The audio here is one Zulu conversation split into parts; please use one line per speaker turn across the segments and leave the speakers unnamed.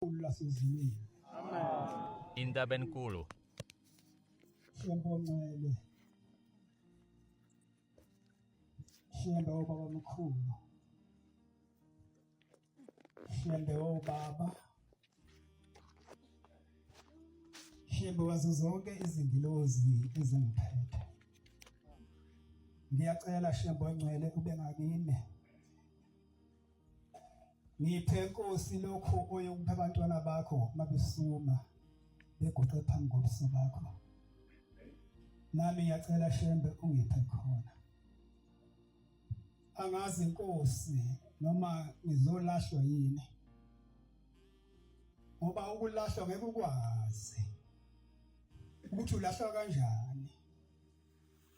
Lasezulwini.
Amen.
Indabenkulu.
Shembe ongcwele. Shembe obaba mkhulu. Shembe obaba. Shembe wazo zonke izingilozi ezingiphethe. Ngiyacela Shembe ongcwele ube ngakimi. Ngiphe Nkosi lokhu oyokupha abantwana bakho mabesuma beguqe phambi kobuso bakho. Nami ngiyacela Shembe ungiphe khona. Angazi Nkosi noma ngizolahlwa yini. Ngoba ukulahlwa ngeke ukwazi ukuthi ulahlwa kanjani.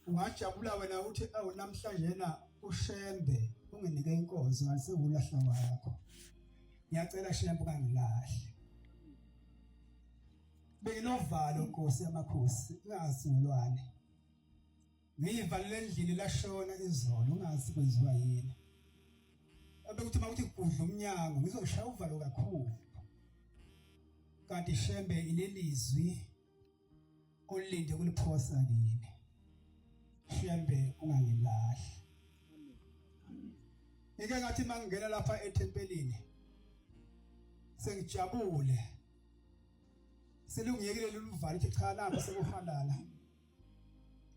Ungajabula wena uthi awu namhlanje na uShembe unginike inkonzo kanti sewulahla wakho. Ngiyacela Shembe ungangilahli. Benginovalo Nkosi yamakhosi ngazi ngolwane. Ngiyivalele endlini lashona izolo ungazi kwenziwa yini. Abekuthi makuthi gudla umnyango ngizoshaya uvalo kakhulu. Kanti Shembe ilelizwi olinde kuliphosa kimi Shembe ungangilahli Ngike ngathi mangingena lapha ethempelini sengijabule selungiyekile lolu valo ukuthi cha nami sekuhalala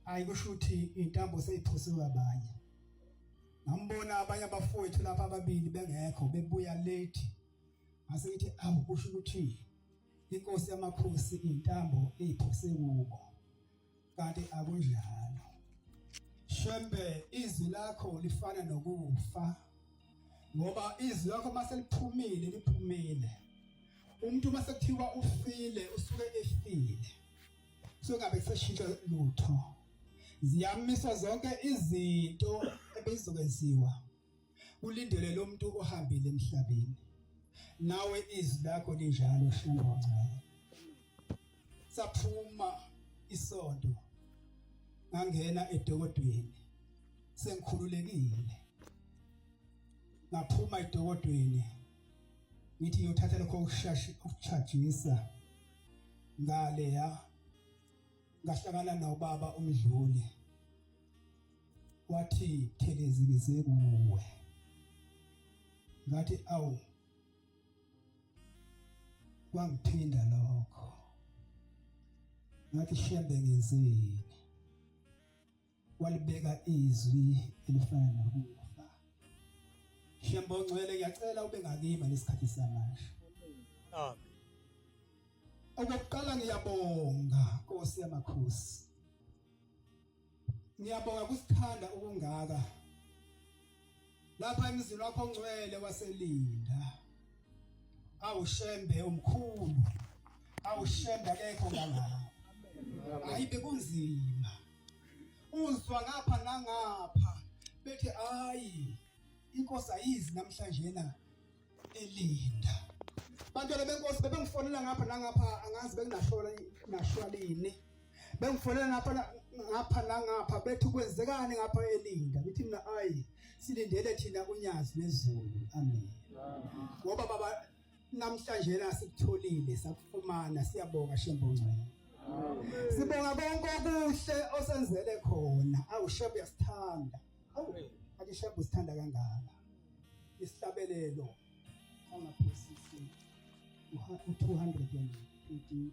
hayi kusho ukuthi intambo seyiphosiwe abanye ngambona abanye abafowethu lapha ababili bengekho bebuya late ngase ngithi awu kusho ukuthi inkosi yamakhosi intambo eyiphose kubo kanti akunjalo Shembe izwi lakho lifana nokufa ngoba izwi lakho mase liphumile liphumile umuntu mase kuthiwa ufile usuke efile sokabe kuseshintsha lutho ziyamiswa zonke izinto ebezokwenziwa ulindele lo muntu ohambile emhlabeni nawe izwi lakho linjalo Shembe ongcwele saphuma isonto ngangena edokodweni sengikhululekile ngaphuma edokodweni ngithi ngiyothatha lokho ukushajisa ngale ya ngahlangana nobaba umdluli wathi thelezi ngize kuwe ngathi awu kwangiphinda lokho ngathi shembe ngenzeni walibeka izwi elifana nokufa shembe ongcwele ngiyacela ube ngakimi lesikhathi samanje
Amen.
Okokuqala ngiyabonga Nkosi yamakhosi Ngiyabonga kusithanda okungaka. Lapha emzini wakho ongcwele waselinda. Awushembe omkhulu. Awushembe akekho kangaka. Hayi bekunzima. Uzwa ngapha nangapha bethi hayi inkosi ayizi namhlanje na elinda. Bantwana benkosi bebengifonela ngapha nangapha angazi benginashola nashwalini. Bengifonela ngapha ngapha nangapha bethi kwenzekani ngapha elinda. Ngithi mina ayi silindele thina unyazi lwezulu. Amen. Ngoba baba namhlanje la sikutholile sakufumana siyabonga Shembe ongcwele. Sibonga konke okuhle osenzele khona. Awu Shembe uyasithanda. Awu ake Shembe usithanda kangaka. Isihlabelelo angaphosisi u-238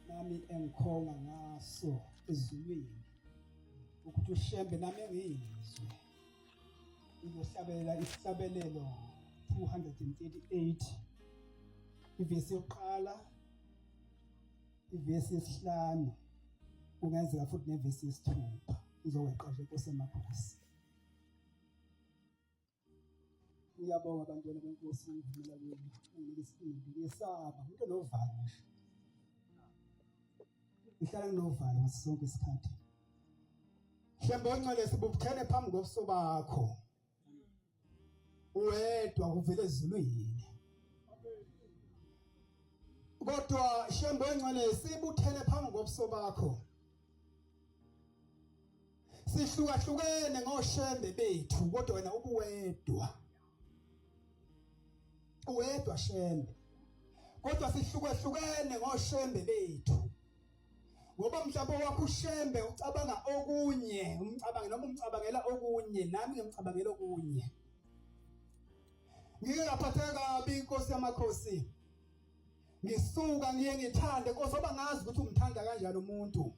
nami engikhonga ngaso ezulwini ukuthi uShembe nami engizwe ngizohlabelela isihlabelelo 238 ivesi yokuqala ivesi yesihlanu kungenzeka futhi nevesi yesithupha ngizoweqa nje Nkosi yamakhosi Ngiyabonga bantwana benkosi ngivumela kwenu nginike isibindi ngiyesaba umuntu onovalo ngisho ngihlala nginovalo ngaso sonke isikhathi Shembe ongcwele sibuthene phambi kobuso bakho uwedwa uvele ezulwini kodwa Shembe ongcwele sibuthene phambi kobuso bakho Sihlukahlukene ngoshembe bethu kodwa wena ubuwedwa. Uwedwa Shembe. Kodwa sihlukahlukene ngoShembe bethu. Ngoba mhlawumbe wakho uShembe ucabanga okunye, umcabange noma umcabangela okunye, nami ngimcabangela okunye. Ngike ngaphatheka kabi inkosi yamakhosi. Ngisuka ngiye ngithande Nkosi oba ngazi ukuthi ungithanda kanjani umuntu.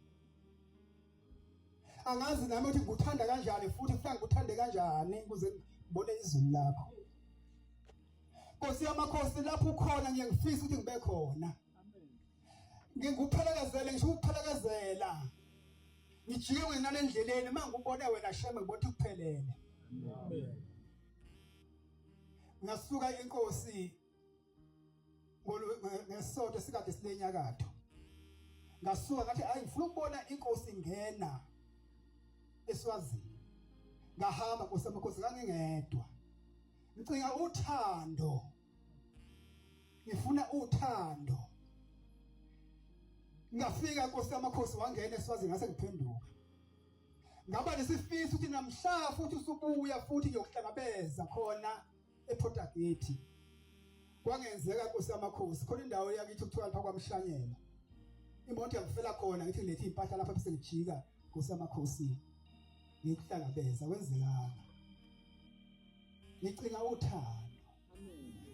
Angazi nami ukuthi ngikuthanda kanjani futhi kufanele ngikuthande kanjani ukuze ngibone izulu lakho. Nkosi yamakhosi lapho ukhona ngiye ngifisa ukuthi ngibe khona. Ngikuphelekezele ngisho ukuphelekezela. Ngijike wena lendleleni uma ngikubone wena Shembe ngibona ukuthi kuphelele. Amen. Ngasuka inkosi ngesonto sikade silenyakatho ngasuka ngathi hayi ngifuna ukubona inkosi ingena eSwazini ngahamba nkosi amakhosi ngangingedwa ngicinga uthando ngifuna uthando ngafika nkosi amakhosi wangena eSwazini ngase ngiphenduka ngaba nesifiso ukuthi namhla futhi usubuya futhi ngiyokuhlangabeza khona ePortagethi kwangenzeka nkosi yamakhosi khona indawo yakithi kuthiwa lapha kwamhlanyela imoto yangifela khona ngithi ngilethe impahla lapha bese ngijika nkosi yamakhosi ngikuhlangabeza kwenzekanga ngicinga uthando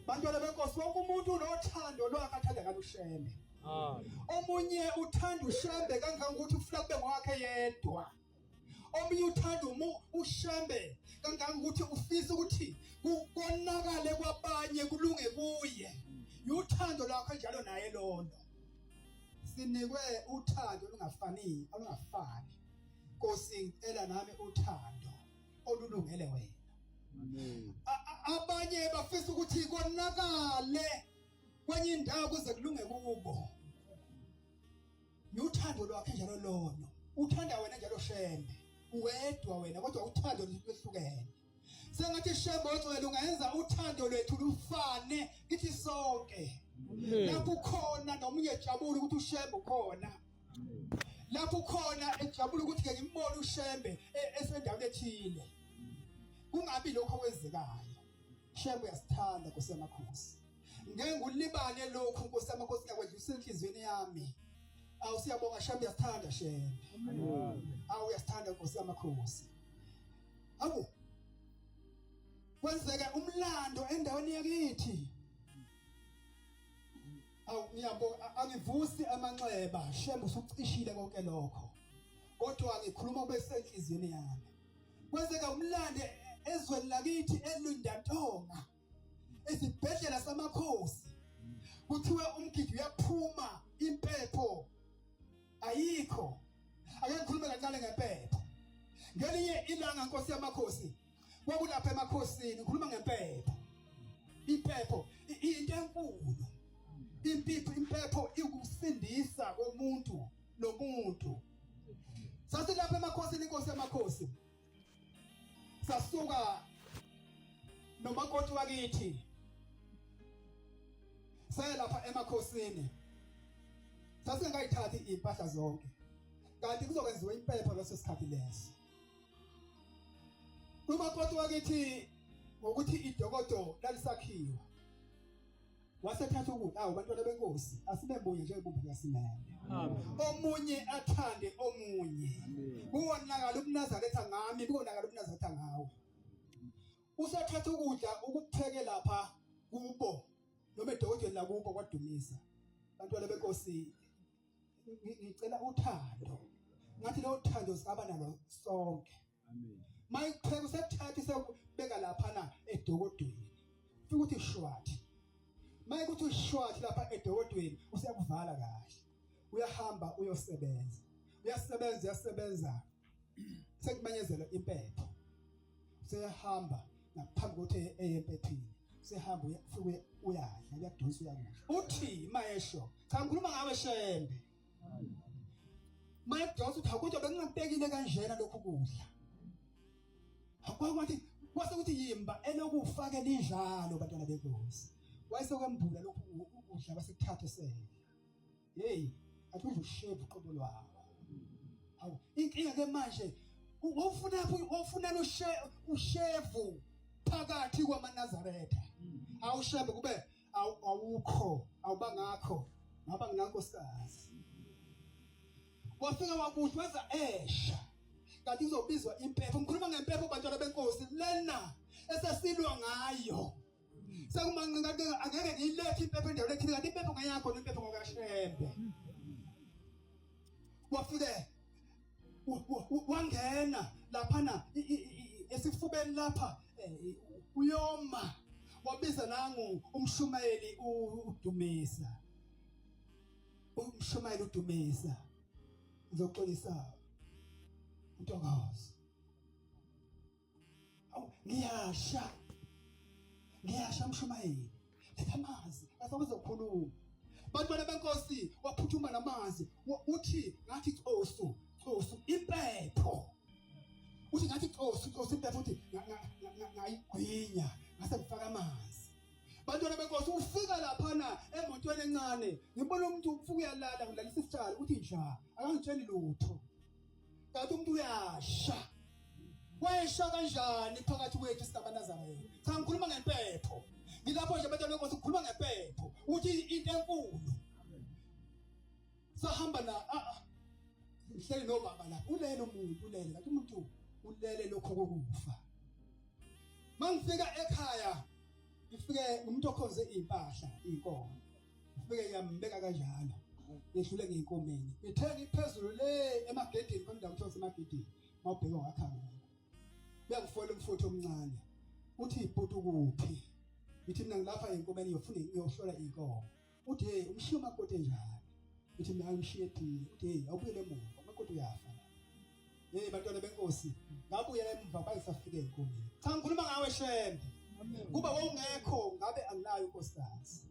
bantwana benkosi wonke umuntu unothando lwakhe athanda ngalo ushembe omunye uthanda ushembe kangangokuthi ufuna kube ngowakhe yedwa Omunye uthanda uShembe kangangokuthi ufisa ukuthi konakale kwabanye kulunge kuye. Uthando lwakho njalo naye lolo. Sinikwe uthando olungafani, olungafani. Nkosi ngicela nami uthando olulungele wena. Amen. Abanye bafisa ukuthi konakale kwenye indawo kuze kulunge kubo. Uthando lwakhe njalo lolo. Uthanda wena njalo Shembe. Uwedwa wena kodwa uthando lwehlukene. Sengathi Shembe ogcwele ungenza uthando lwethu lufane kithi sonke. Lapho ukhona nomunye ejabula ukuthi uShembe ukhona. Lapho ukhona ejabula ukuthi ke ngimbone uShembe e, esendaweni ethile. Kungabi lokho okwenzekayo. Shembe uyasithanda Nkosi yamakhosi. Ngeke ngulibale lokhu Nkosi yamakhosi ngiyakwedlulisa enhliziyweni yami. Awu siyabonga Shembe uyasithanda Shembe. Awu uyasithanda Nkosi yamakhosi. Awu kwenzeka umlando endaweni yakithi. Awu ngiyabonga angivusi amanxeba Shembe usucishile konke lokho. Kodwa ngikhuluma kube senhliziyweni yami. Kwenzeka umlando ezweni lakithi eLundantonga. Esibhedlela samakhosi kuthiwe umgidi uyaphuma impepho ayikho. Ake ngikhulume kancane ngempepho. Ngelinye ilanga Nkosi yamakhosi kwakulapha emakhosini ngikhuluma ngempepho. Impepho into enkulu. Impipho impepho ikusindisa komuntu nomuntu. Sasilapha emakhosini inkosi yamakhosi. Sasuka nomakoti wakithi saya lapha emakhosini. Sasingayithathi impahla zonke. Kanti kuzokwenziwa impepho leso sikhathi leso. Umakoti wakithi ngokuthi idokodo lalisakhiwa. Wasethatha ukudla awu bantwana benkosi asibe munye njengebumba likasimende. Omunye athande omunye. Kuwonakala ubuNazaretha ngami, kuwonakala ubuNazaretha ngawe. Usethatha ukudla ukupheke lapha kubo noma edokodweni lakubo kwadumisa. Bantwana benkosi ngicela uthando. Ngathi lo thando singaba nalo sonke. Amen. Mayikupheka usekuthatha sekubeka lapha na edokodweni. Fika uthi shwathi. Mayikuthi ushwathi lapha edokodweni useyakuvala kahle. Uyahamba uyosebenza. Uyasebenza uyasebenza. Sekumenyezela impepho. Seyahamba ngaphambi kokuthi eye empephini. Sehamba ufike uyadla uyadonsa uyakudla. Uthi mayesho, cha ngikhuluma ngawe Shembe. Mayedonsa uthi kodwa bengingakubekile kanjena lokhu kudla. Akwathi kwase kuthi yimba elokufake linjalo bantwana benkosi. Wayesekwembula lokhu ukudla kwasekuthathe sele. Hey, athi udla ushevu uqobo lwawo. Awu, inkinga ke manje wawufuna wawufuna ushevu phakathi kwamaNazaretha. Awushembe kube awukho awubangakho ngaba nginankosikazi. Wafika wakuthi wenza esha. Kanti kuzobizwa impepho. Ngikhuluma ngempepho bantwana benkosi lena esesilwa ngayo. Sekumanqika angeke ngiyilethe impepho endaweni ethile kanti impepho ngeyakho nempepho ngokashembe. Wafike wangena laphana esifubeni lapha eh, uyoma wabiza nangu umshumayeli udumisa umshumayeli udumisa ngizoxolisa untokozo Awu ngiyasha. Ngiyasha mshumayeli. Letha amanzi, asabuze ukukhuluma. Bantwana benkosi waphuthuma namanzi uthi ngathi cosu cosu impepho. Uthi ngathi cosu cosu impepho uthi ngayigwinya ngase ngifaka amanzi. Bantwana benkosi ufika laphana emotweni encane ngibona umuntu ufika uyalala ngilalisa isihlalo uthi nja akangitsheli lutho. Kanti umuntu uyasha. Wayesha kanjani phakathi kwethu singabanazaretha? Cha ngikhuluma ngempepho. Ngilapho nje bantwana benkosi ngikhuluma ngempepho ukuthi into enkulu. Sahamba na ah, ah. ngihleli nobaba la ulele umuntu ulele kanti umuntu ulele lokho kokufa. Mangifika ekhaya ngifike umuntu okhonze impahla inkomo. Ngifike ngiyambeka kanjalo. Ngidlule ngeyinkomeni. Ngithe ngiphezulu le emagedini khona indawo kuthiwa semagedini. Mawubheka wakhangela. Uyangifola umfuthu omncane. Uthi ibhuti ukuphi? Ngithi mina ngilapha enkomeni ngiyofuna ngiyohlola inkomo. Uthi hey umshiye umakoti enjani? Ngithi mina ngimshiye ephile. Uthi hey awubuyele emuva umakoti uyafa. Hey bantwana benkosi, ngabuyela emva bangisafike enkomeni. Cha ngikhuluma ngawe Shembe. Kuba wawungekho ngabe anginayo unkosikazi.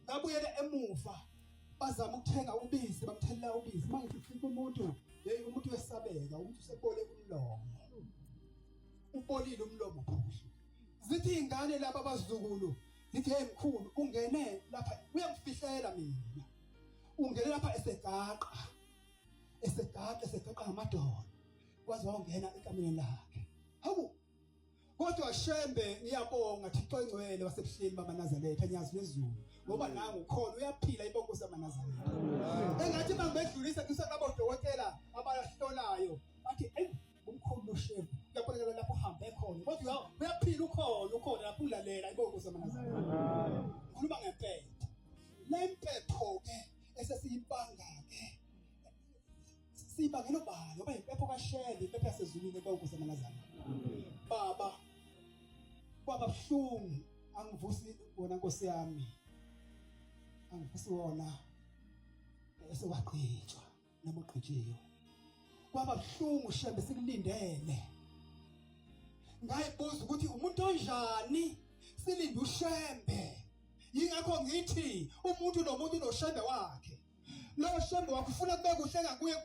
Ngabuyela emuva bazama ukuthenga ubisi bamthelela ubisi mangithi chipha umuntu hey umuntu uyesabeka umuntu usebole umlomo ubolile umlomo phuhlu zithi ingane laba abazukulu zithi hey mkhulu ungene lapha uyangifihlela mina ungene lapha esegaqa esegaqa esegaqa ngamadolo waze wangena ekamelweni lakhe hawu kodwa shembe ngiyabonga Thixo engcwele wasebuhleni bamaNazaretha nyazi lwezulu ngoba nangu khona uyaphila ibongo samaNazaretha engathi mangibedlulisa kusalabo dokotela abahlolayo bathi ey umkhulu ushembe uyabonakala lapho uhambe khona kodwa uyaphila ukhona ukhona lapho ulalela ibongo samaNazaretha ngikhuluma ngempepho le mpepho ke esesiyibanga ke siyibangela ubani ngoba impepho kaShembe impepho yasezulwini ebawukusa amanazana baba kwaba buhlungu angivusi wona nkosi yami angivusi wona esewagqitshwa noma ugqitshiwe kwaba buhlungu Shembe sikulindele ngayibuza ukuthi umuntu onjani silinde uShembe yingakho ngithi umuntu nomuntu unoShembe wakhe lo Shembe wakho ufuna kube kuhle ngakuye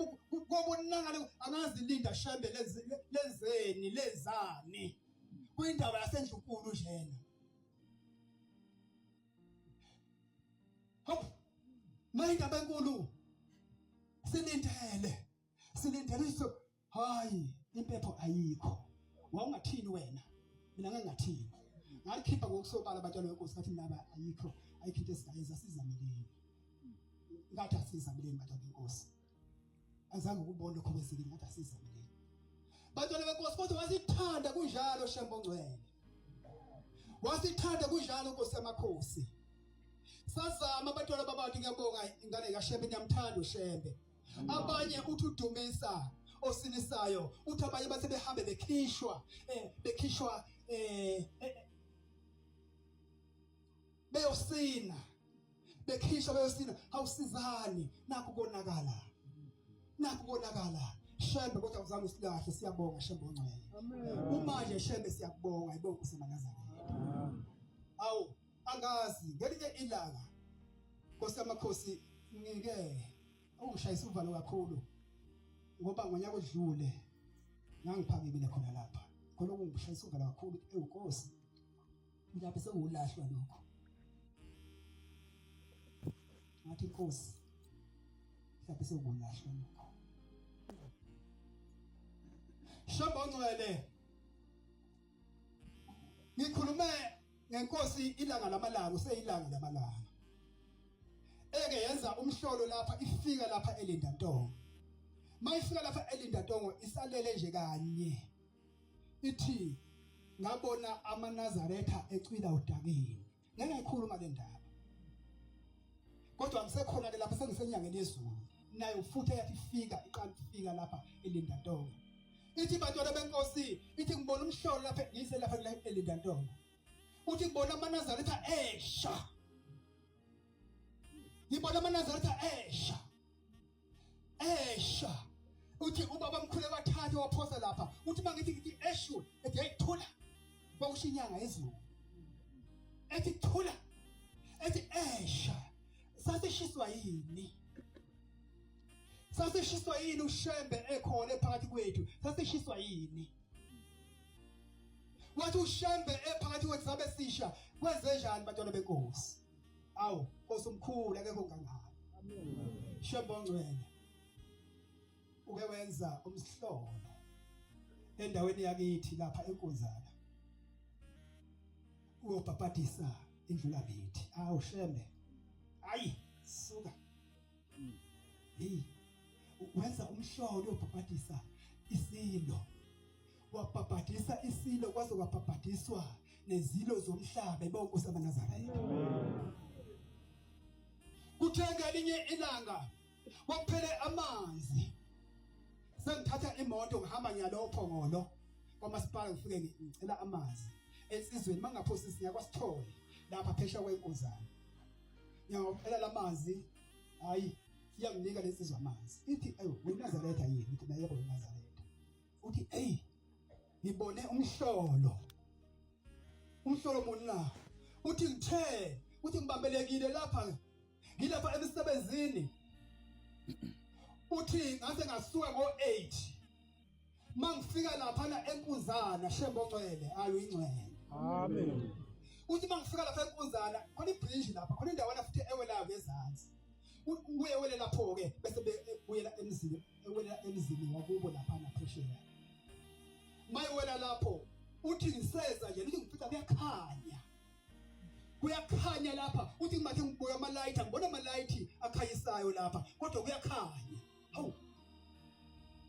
kobonakala angazi linda Shembe lenzeni lenzani kuyindaba yasendlunkulu njena Hawu mayindaba enkulu silindele silindele iso hayi impepho ayikho wawungathini wena mina ngangathini ngalikhipha ngokusobala abantwana benkosi ngathi mina ayikho ayikho into esingayenza sizameleni ngathi asizameleni bantwana benkosi azange ukubona lokho kwenzekile ngathi asizameleni bantwana benkosi kodwa wasithanda kunjalo shembo ngcwele wasithanda kunjalo nkosi yamakhosi sazama abantwana babantu ngiyabonga ingane kaShembe ngiyamthanda uShembe abanye uthi udumisa osinisayo uthi abanye bathe behambe bekhishwa eh bekhishwa eh, eh beyosina bekhishwa beyosina awusizani nakho konakala nakho konakala Shembe kodwa uzange usilahle siyabonga Shembe ongcwele uma nje Shembe siyakubonga ibonga usemanazaretha awu angazi ngelinye ilanga Nkosi yamakhosi ngike ungishayisa uvalo kakhulu ngoba ngonyaka odlule ngangiphakemile khona lapha khona okungishayisa uvalo kakhulu ewunkosi lapho sekuwulahlwa lokho ngathi inkosi mhlawumbe sekuwulahlwa lokho Shembe ongcwele ngikhulume Ngenkosi ilanga lamalanga useyilanga lamalanga. Eke yenza umhlolo lapha ifika lapha eLindantongo. Mayifika lapha eLindantongo isalele nje kanye. Ithi ngabona amaNazaretha ecwila udakeni. Ngeke ngikhuluma le ndaba. Kodwa ngisekhona ke lapha sengisenyangeni yezulu. Nayo futhi eyathi ifika iqala ukufika lapha eLindantongo. Ithi bantwana benkosi, ithi ngibona umhlolo lapha ngise lapha eLindantongo. Uthi ngibona amaNazaretha esha. Ngibona amaNazaretha esha. Esha. Uthi ubaba mkhulu wathatha waphosa lapha. Uthi mangithi ngithi eshu, ethi hey thula. Kwakusho inyanga yezulu. Ethi thula. Ethi esha. Sasishiswa yini? Sasishiswa yini uShembe ekhona phakathi kwethu? Sasishiswa yini? Wathi uShembe ephakathi kwethu sabe sisha kwenze njani bantwana benkosi? Awu Nkosi omkhulu akekho ongangani. Shembe ongcwele. Uke wenza umhlolo endaweni yakithi lapha eNkunzana. Uyobhabhadisa indlulamithi. Awu Shembe. Ayi suka. Hey wenza umhlolo uyobhabhadisa isilo. Wabhabhadisa isilo kwaze kwabhabhadiswa nezilo zomhlaba bonke usamaNazaretha. Kuthe ngelinye ilanga kwakuphele amanzi. Sengithatha imoto ngihamba ngiyalo Phongolo kwamasipala ngifike ngicela amanzi ensizweni mangaphosisi ngiyakwasithole lapha phesha kwenkuzana. Ngiyawucela lamanzi hayi iyanginika lensizwa amanzi. Ithi ayo weNazaretha yini? Ngithi naye yebo weNazaretha. Uthi hey ngibone umhlolo umhlolo muni na uthi ngithe uthi ngibambelekile lapha ngilapha emsebenzini uthi ngase ngasuka ngo-8 mangifika lapha na enkunzana shembe ongcwele ayo ingcwele
amen
uthi mangifika lapha enkunzana khona ibridge lapha khona indawana futhi ewelayo ngezansi uye wele lapho ke bese buyela emzini ewela emzini wakubo lapha naphesheya mayiwela lapho uthi ngiseza nje lithi ngifica kuyakhanya kuyakhanya lapha uthi ngimathe ngibuka amalayithi angibona amalayithi akhanyisayo lapha kodwa kuyakhanya hawu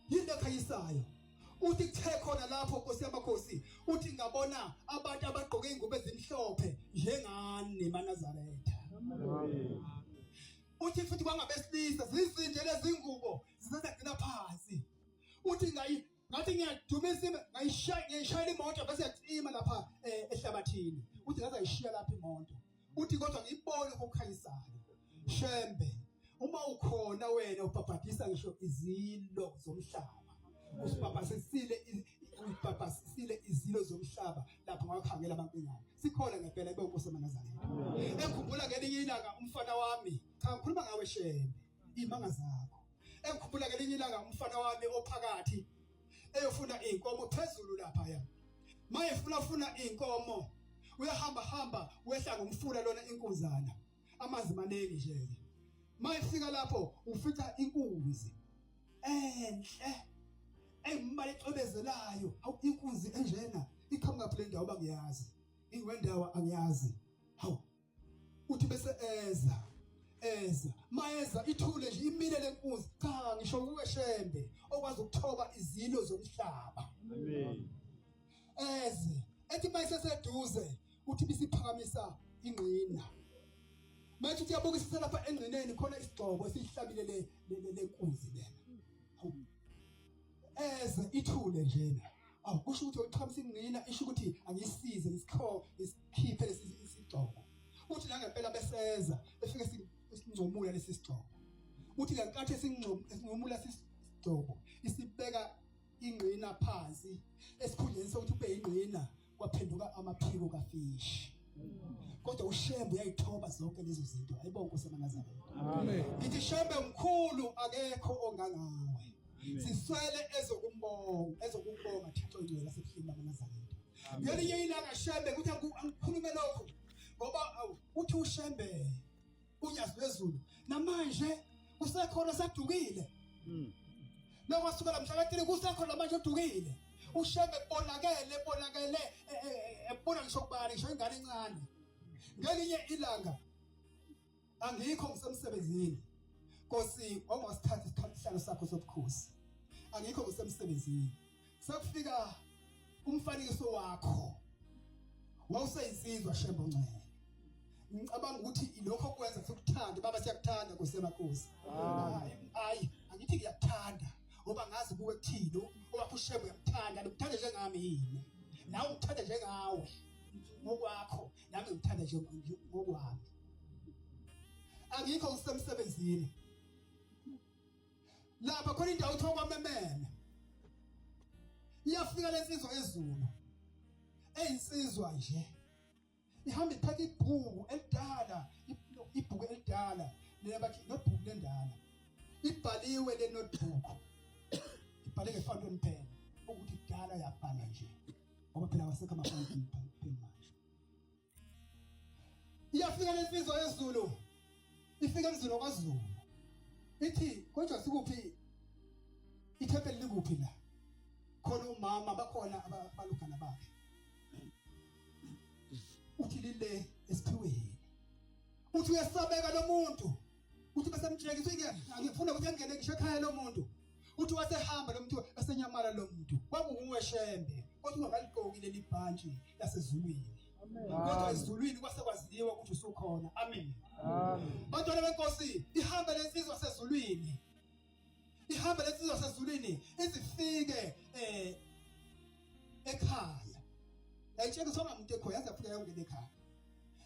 yini ekhanyisayo uthi kuthe khona lapho nkosi yamakhosi uthi ngabona abantu abagqoke ingubo ezimhlophe njengani maNazaretha uthi futhi kwangabesilisa zizinje lezi ngubo zisazagcina phansi uthi ngayi ngathi ngiyadumisa ngayishaya ngiyishayela imoto bese yacima lapha eh, ehlabathini uthi ngaze ayishiya lapha imoto uthi kodwa ngiyibone okukhanyisayo shembe uma ukhona wena ubhabhadisa ngisho izilo zomhlaba usibhabhasisile ubhabhasisile izilo zomhlaba lapho ngakhangela amankengane sikhona ngempela ibe uNkosi amaNazaretha ekhumbula ngelinye ilanga umfana wami cha ngikhuluma ngawe shembe imanga zakho engikhumbula ngelinye ilanga umfana wami ophakathi eyofuna inkomo phezulu lapha ya mayefuna funa inkomo uyahamba hamba wehla ngomfula lona inkunzana amanzi maningi nje ke mayefika lapho ufica inkunzi enhle engimbala ecwebezelayo hawu inkunzi enjena iqhamuka phela indawo bangiyazi ingwendawo angiyazi hawu uthi bese eza eza mayeza ithule nje imile lenkunzi cha ngisho kuwe shembe okwazi ukuthoba izilo zomhlaba
amen
eze ethi mayiseseduze uthi bisiphakamisa ingqina manje uthi yabukisisa lapha engqineni khona isigxobo esihlabile le lenkunzi lena eze ithule njena awu kusho ukuthi uqhamisa ingqina isho ukuthi angisize ngisikho ngikhiphe lesi isigxobo uthi la ngempela beseza efike singcomula lesi sigxobo uthi ngenkathi esingcomula isigxobo isibeka ingqina phansi esikhundleni sokuthi ube ingqina kwaphenduka amaphiko kafishi kodwa uShembe uyayithoba zonke lezo zinto ayibonke Nkosi yamaNazaretha
amen
ngithi Shembe mkhulu akekho ongangawe siswele ezokumbonga ezokubonga Thixo ngcwele asebuhleni bamaNazaretha ngelinye ilanga Shembe kuthi angikhulume lokho ngoba uthi uShembe unyazi lwezulu namanje usekhona sadukile. Lokwasukela mhla ka-3 kusekhona manje odukile. Ushembe bonakele bonakele e, e, e, ebona ngisho kubani ngisho ingane encane. Ngelinye ilanga angikho ngisemsebenzini. Nkosi wawungasithatha isihlalo sakho sobukhosi. Angikho ngisemsebenzini. Sekufika umfanekiso wakho wawuseyinsizwa Shembe ongcwele. Ngicabanga ukuthi ilokho kwenza sikuthande baba siyakuthanda Nkosi yamakhosi. Hayi angithi ngiyakuthanda ngoba ngazi kuwe kuthini owakho uShembe uyakuthanda ngikuthanda njengami yini nawe ngikuthanda njengawe ngokwakho nami ngikuthanda nje ngokwami. Angikho ngisemsebenzini lapha khona indawo kuthiwa kwamememe iyafika lensizwa ezulu eyinsizwa nje ihamba iphatha ibhuku elidala ibhuku elidala lebathi notebook lendala ibhaliwe le notebook ibhale nge-fountain pen ukuthi kudala yabhalwa nje ngoba phela awasekho ama-fountain pen manje Iyafika lensizwa yezulu. Ifika emzini wakwaZulu. Ithi kodwa sikuphi ithempeli likuphi la? Khona umama bakhona abalugana bakhe. Uthi lile esiphiweni. Uthi uyesabeka lo muntu. Uthi bese mtshela ngithi angifuna ukuthi angene ngisho ekhaya lo muntu. Uthi wasehamba lo muntu esenyamala lo muntu. Kwakunguwe Shembe kodwa ungakaligqoki leli bhantshi lasezulwini. Kodwa ezulwini kwase kwaziwa ukuthi usukhona. Amen. Amen. Bantwana benkosi, ihambe lensizwa sezulwini. Ihambe lensizwa sezulwini izifike eh ekhaya. Yayitshela ukuthi ongamuntu ekhaya yaze afika yongena ekhaya.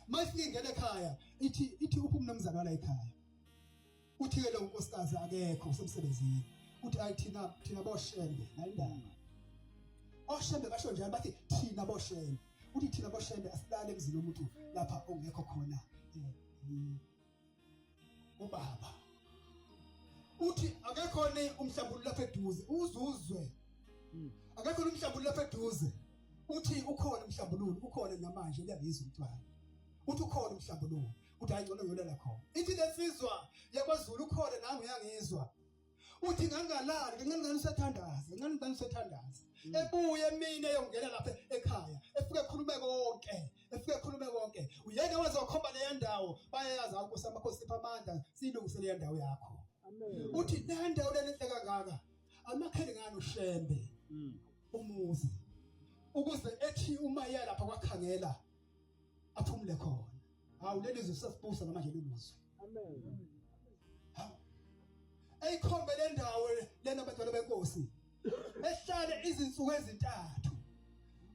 Mayifike ingena ekhaya ithi ithi uphi umnumzane wala ekhaya. Uthi ke lo nkosikazi akekho usemsebenzini. Uthi ayi thina thina boshembe nayindaba. Oshembe basho njalo bathi thina boshembe. Uthi thina boshembe asilale emzini womuntu lapha ongekho khona eh, ubaba. Uthi akekho ni umhlambululo lapha eduze uzuzwe. Akekho umhlambululo lapha eduze. Uthi ukhona umhlambululo ukhona namanje liyangizwa umntwana. Uthi ukhona umhlambululo. Uthi hayi ngcono ngiyolala khona. Ithi lensizwa yakwaZulu ukhona nami uyangizwa. Uthi ngangalali kancane kancane usethandaza, kancane kancane usethandaza. Ebuye emini eyongena lapha ekhaya, efike ekhulume konke, efike ekhulume konke. Uyena wazokhomba leya ndawo, bayayazi awu Nkosi amakhosi sipha amandla, siyilungise leya ndawo yakho. Amen. Uthi leya ndawo lena enhle kangaka, amakhele ngani uShembe umuzi. Ukuze ethi uma eya lapha kwakhangela aphumule khona. Hawu leli zwi sasibusa namanje lelizwi. Amen. Hawu. Eyikhombe le ndawo lena abantwana benkosi. Ehlale izinsuku ezintathu.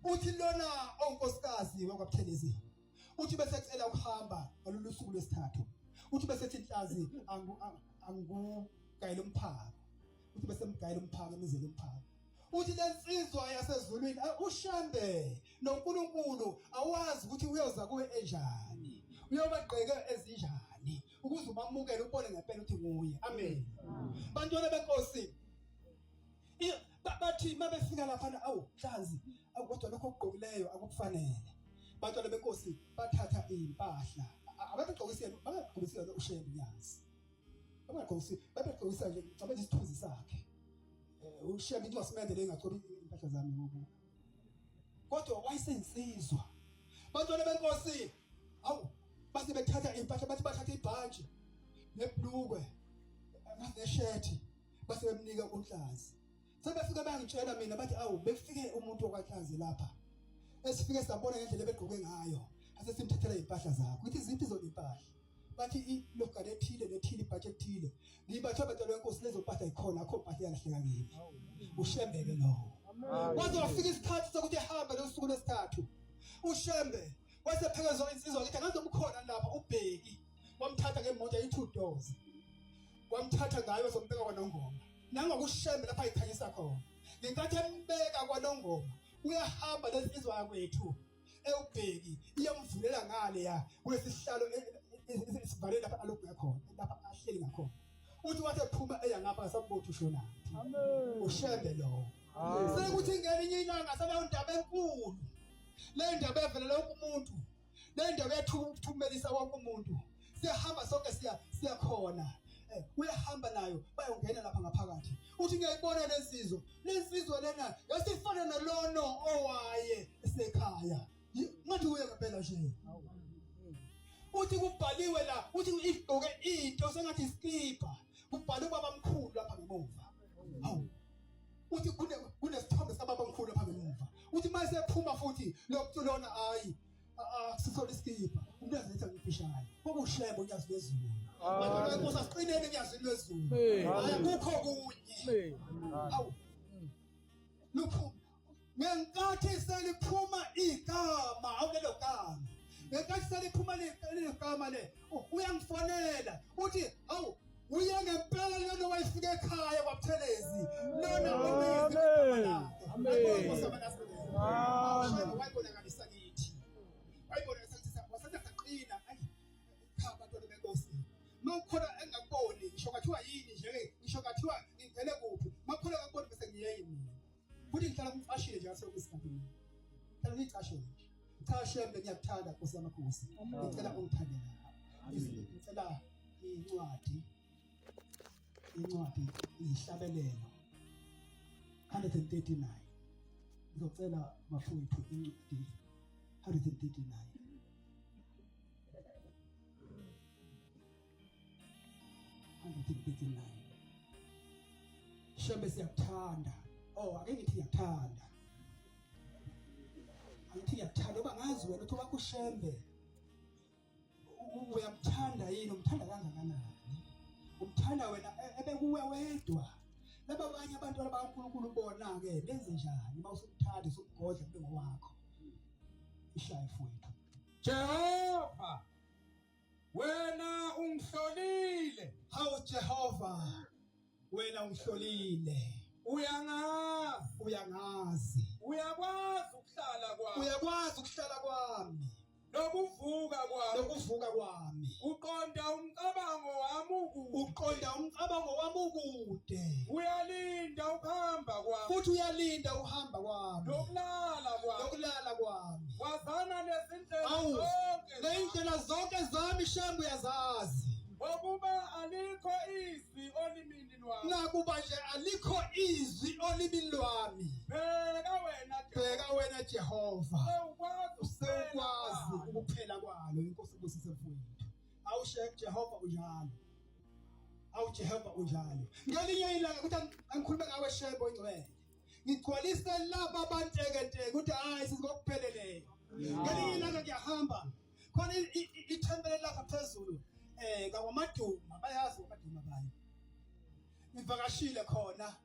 Uthi lona onkosikazi wakwaButhelezi. Uthi bese ecela ukuhamba ngalolu suku lwesithathu. Uthi bese ethi inhlazi angu angugayela umphako. Uthi bese mgayela umphako emizela umphako. Uthi lensizwa yasezulwini eh, uShembe noNkulunkulu awazi ukuthi uyoza kuwe enjani. Uyobagqeke ezinjani ukuze ubamukele ubone ngempela ukuthi nguye. Amen. Bantwana benkosi bathi mabefika lapha awu Nhlanzi awu kodwa lokho okugqokileyo akukufanele. Bantwana benkosi bathatha impahla ababegqokisile babegqokisile uShembe Nyazi. Babegqokisile babegqokisa nje cabanga isithunzi sakhe. Eh, ushembe into wasimende le ngagcoba impahla zami ngoku kodwa wayeseyinsizwa bantwana benkosi awu base bethatha impahla bathi bathatha ibhantshi nebhlukwe neshethi base bemnika unhlanzi sebefike bayangitshela mina bathi awu bekufike umuntu okwanhlanzi lapha esifike sabona ngendlela ebegqoke ngayo ase simthathela impahla zakho ithi ziphi zona impahla bathi ilogane ethile nethile ibhathi ethile ngibathe abantwana benkosi lezo mpahla ikhona akho mpahla yalahleka kimi ushembe ke lowo waze wafika isikhathi sokuthi ehambe losuku lwesithathu ushembe wasephekezwa insizwa ngithi angazi umkhona lapha ubheki wamthatha ngemoto eyi-two doors wamthatha ngayo wazombeka kwanongoma nangokushembe lapha ayikhanyisa khona ngenkathi embeka kwanongoma uyahamba lensizwa yakwethu ewubheki iyamvulela ngale ya kulesihlalo e, e, e, sivale lapha alokhu ngakhona lapha ahleli ngakhona uthi wathi ephuma eya ngapha ngasambotha ushonaphi ushembe lowo sekuthi ngelinye ilanga saleyo ndaba enkulu le ndaba evelela wonke umuntu le ndaba yathumelisa wonke umuntu siyahamba sonke siya siyakhona Uyahamba nayo bayongena lapha ngaphakathi. Uthi ngiyayibona lensizwa. Lensizwa lena yasifana nalono owaye esekhaya. Ngathi uye ngempela nje. Uthi kubhaliwe la, uthi igqoke into sengathi iskipa. Kubhalwe ubaba mkhulu lapha ngemuva. Hawu. Uthi kunesithombe sababa mkhulu lapha ngemuva. Uthi mase ephuma futhi lo lona hayi sisole iskipa. Umuntu azetha ngifishane. Kwakushembe unyazi lwezulu. Bantwana benkosi asiqineni enyazini lwezulu. Hayi akukho kunye. Hawu. Luphu ngenkathi seliphuma igama awulelo gama ngenkathi seliphuma lelo gama le uyangifonela uthi hawu uye ngempela lona wayefika ekhaya kwaButhelezi lona obizi
Amen.
Wayibonakalisa kithi wayibonakalisa kithi wasenza saqina ayi cha abantwana benkosi mawukhona engakuboni ngisho kwathiwa yini nje ngisho kwathiwa ngingene kuphi mawukhona engakuboni bese ngiyeye mina futhi ngihlala ngicashile nje ngaso isikhathi mina ngihlala ngicashile nje cha shembe ngiyakuthanda nkosi yamakhosi ngicela ungithande nawe ngicela incwadi incwadi izihlabelelo 139 ngizocela bafowethu incwadi 139 139 Shembe siyakuthanda. Oh, ake ngithi ngiyakuthanda. Angithi ngiyakuthanda oba ngazi wena uthi wakho uShembe uyamthanda yini umthanda kangakanani? Umthanda wena e, ebekuwe wedwa. Laba abanye abantwana bakaNkulunkulu bona ke benze njani uma usumthanda usumgodla kube ngowakho. Ishaye mfowethu.
Jehova Wena ungihlolile.
Hawu Jehova, wena ungihlolile.
Uyangazi.
Uyangazi.
Uyakwazi ukuhlala kwami.
Uyakwazi ukuhlala kwami.
Nokuvuka kwami.
Nokuvuka kwami.
Uqonda umcabango wami ukude.
Uqonda umcabango wami ukude.
Uyalinda ukuhamba kwami.
Futhi uyalinda ukuhamba kwami.
Nokulala kwami.
Nokulala kwami.
Wazana nezindlela
Awu,
zonke.
Neyindlela zonke zami shembe uyazazi.
Ngokuba alikho izwi olimini lwami.
Nakuba nje alikho izwi olimini lwami.
Bheka wena Jehova.
Bheka wena Jehova.
Sewukwazi
Usewukwazi ukuphela kwalo inkosi ibusise mfowethu. Awu Jehova unjalo. Awu Jehova unjalo. Ngelinye ilanga kuthi angikhulume ngawe Shembe oyingcwele. Ngigcwalise laba abantekenteke ukuthi hayi sizokupheleleyo. Ngelinye ilanga ngiyahamba khona ithempeli lapha phezulu eh kakwaMaduma bayazi kwaMaduma bayo. Ngivakashile khona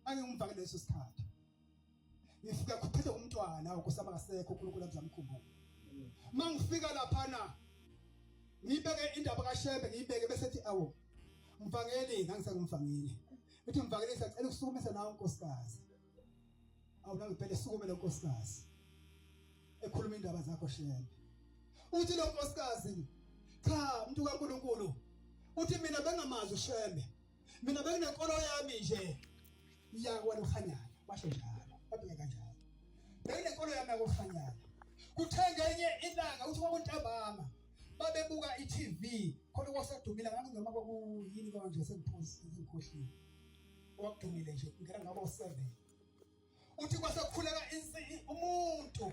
angingumvake leso sikhathi. Ngifika kuphethe umntwana ukusama kasekho uNkulunkulu amzamkhumbula. Mangifika laphana ngibeke indaba kaShembe ngiyibeke bese ethi awu mvangeli ngangisengumvangeli ethi mvangeli sacela ukusukumisa nawe unkosikazi awu nangempela esukume lo nkosikazi ekhuluma indaba zakho Shembe uthi lo nkosikazi cha umuntu kaNkuluNkulu uthi mina bengamazi uShembe mina benginenkolo yami nje yakwaluhanyana washo njalo wabeka kanjalo benginenkolo yami yakuhanyana kuthe ngenye ilanga uthi kwakuntambama babebuka i-TV khona kwasekudumile ngathi noma kwakuyini kanje sengiphuzi sengikhohliwe kwakudumile nje ngena ngabo 7 uthi kwasekukhuleka umuntu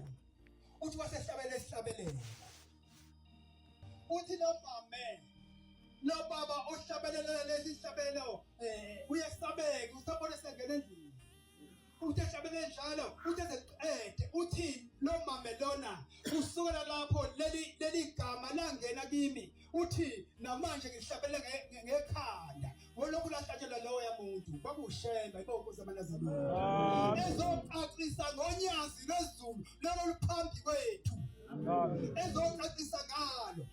uthi kwasehlabele esihlabelelo uthi lo mame lo baba ohlabelela lesi sihlabelo eh uyesabeka usabona sengena endlini uthi ehlabele njalo uthi ezeqede uthi lo mame lona kusukela lapho leli leli gama langena kimi uthi namanje ngihlabele ngekhanda ngolokhu lahlatshelwa lowo yamuntu kwakushemba ibonkosi yamanazarutha ezocacisa ngonyazi lwezulu lolo luphambi kwethu ezocacisa ngalo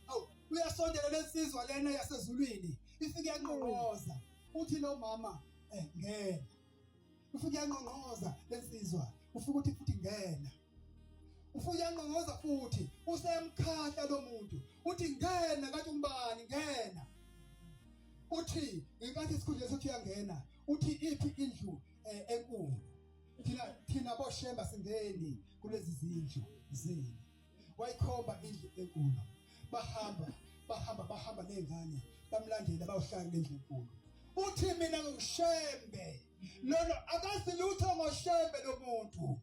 awu uyasondela lensizwa lena yasezulwini ifike yanqonqoza uthi lo mama eh ngena ufike yanqonqoza lensizwa ufike uthi futhi ngena ufike yanqonqoza futhi usemkhahla lo muntu uthi ngena kathi umbani ngena uthi ngenkathi isikhundla sothi uyangena uthi iphi indlu eh, enkulu thina thina boshemba singeni kulezi zindlu zenu wayikhomba indlu enkulu bahamba bahamba bahamba nezingane Bamlandela bayohlala kulendlu enkulu. Uthi mina ngiwuShembe. Lona akazi lutho ngoShembe lo muntu.